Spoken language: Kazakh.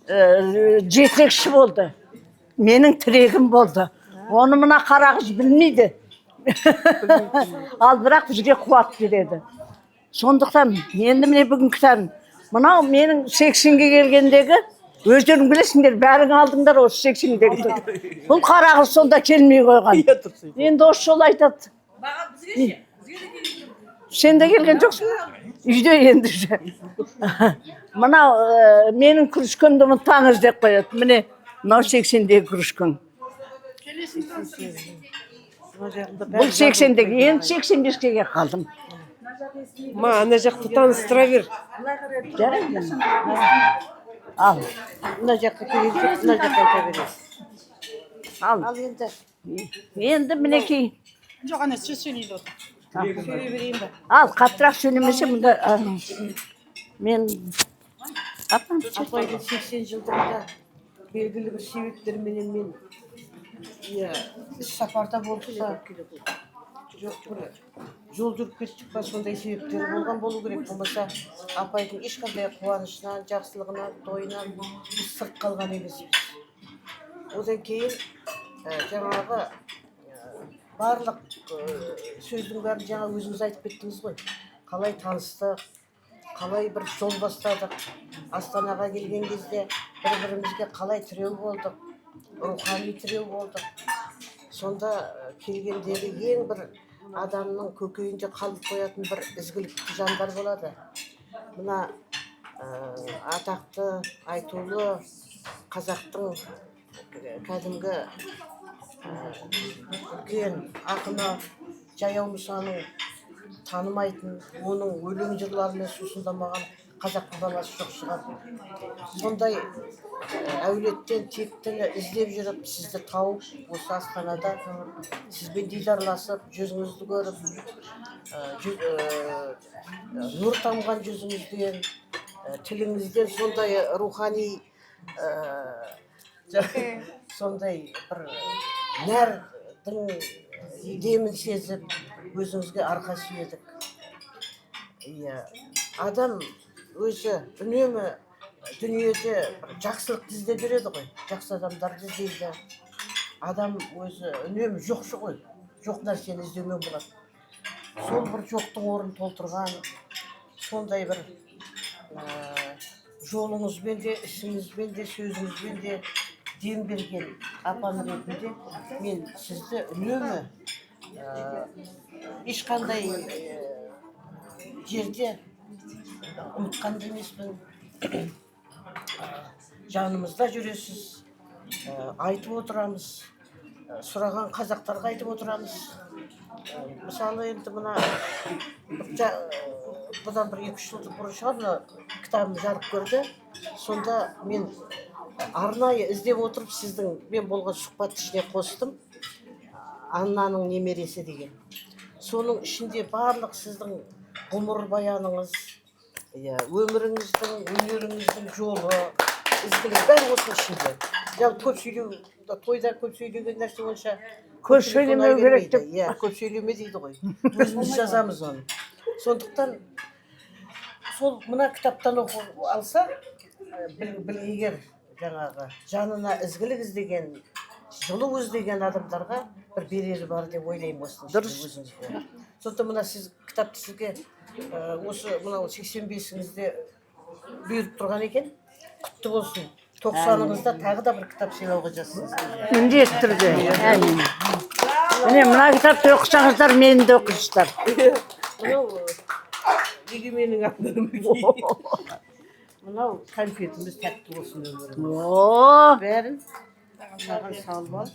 Жетекші болды, менің тірегім болды. Оны мына қара қыз білмейді, ал бірақ бізге қуат береді. Сондықтан енді, міне, бүгін кітабым мынау. Менің 80-ге келгендегі, өздерің білесіңдер, бәрің алдыңдар осы 80-дегі. Бұл қара қыз сонда келмей қойған. Енді осы жолы айтады. Сен де келген жоқсың ба? Үйде енді уже. Мынау менің кружкамды ұмытпаңыз деп қояды. Міне, мынау 80-дегі кружкаң. Бұл 80-дегі, енді 85-ке келіп қалдым. Ма, ана жақты таныстыра бер. Жарайды, ал. Мына жаққа келген жоқ, мына жаққа айта бересіз. Ал. Ал енді. Енді, мінекей. Жоқ, ана сөз сөйлейді, отыр. Сөйлей берейін ба? Ал, қаттырақ сөйлемесе мұнда мен апам. Апайдың 80 жылдығында белгілі бір себептерменен мен, иә, іс сапарда болдық па, жоқ, бір жол жүріп кеттік па, сондай себептері болған болу керек. Болмаса апайдың ешқандай қуанышынан, жақсылығынан, тойынан біз сырт қалған емеспіз. Одан кейін жаңағы барлық сөздің бәрін жаңа өзіңіз айтып кеттіңіз ғой: қалай таныстық, қалай бір жол бастадық, Астанаға келген кезде бір бірімізге қалай тіреу болдық, рухани тіреу болдық. Сонда келгендегі ең бір адамның көкейінде қалып қоятын бір ізгілікті жандар болады. Мына атақты, айтулы қазақтың кәдімгі үлкен ақыны Жаяу Мұсаның танымайтын, оның өлең жырларымен сусындамаған қазақтың баласы жоқ шығар. Сондай әулеттен тектіні іздеп жүріп, сізді тауып, осы Астанада сізбен дидарласып, жүзіңізді көріп, нұр тамған жүзіңізден, тіліңізден сондай рухани сондай бір нәрдің демін сезіп, өзіңізге арқа сүйедік. Иә, адам өзі үнемі дүниеде бір жақсылықты іздеп жүреді ғой, жақсы адамдарды іздейді. Адам өзі үнемі жоқшы ғой, жоқ нәрсені іздеумен болады. Сол бір жоқтың орнын толтырған сондай бір жолыңызбен де, ісіңізбен де, сөзіңізбен де дем берген апам ретінде мен сізді үнемі ешқандай жерде ұмытқан да емеспін. Жанымызда жүресіз, айтып отырамыз, сұраған қазақтарға айтып отырамыз. Мысалы, енді мына бір бұдан бір 2-3 жыл бұрын шығар, мына кітабым жарық көрді. Сонда мен арнайы іздеп отырып, сіздің мен болған сұхбат ішіне қостым, «Аннаның немересі» деген. Соның ішінде барлық сіздің ғұмырбаяныңыз, иә, өміріңіздің, өнеріңіздің жолы, ізгілігі бәрі осының ішінде. Жалпы көп сөйлеу, тойда көп сөйлеген нәрсе онша Көп көпшілікке сөйлемеу ұнай керек бермейді. деп. Иә, көп сөйлеме дейді ғой, өзіміз жазамыз оны. Сондықтан сол мына кітаптан оқып алса, егер жаңағы жанына ізгілік іздеген, жылу іздеген адамдарға бір берері бар деп ойлаймын осының ішінде. Дұрыс. Өзіңізге. Сондықтан мына сіз кітапты сізге осы мынау 85-іңізде бұйырып тұрған екен, құтты болсын. 90-ыңызда тағы да бір кітап сыйлауға жазсын сізге. Міндетті түрде, әмин. Міне, мына кітапты оқысаңыздар, мені де оқисыздар. Мынау неге менің атымнан? Мынау конфетіміз, тәтті болсын өміріңіз. О. Бәрін маған салып ал.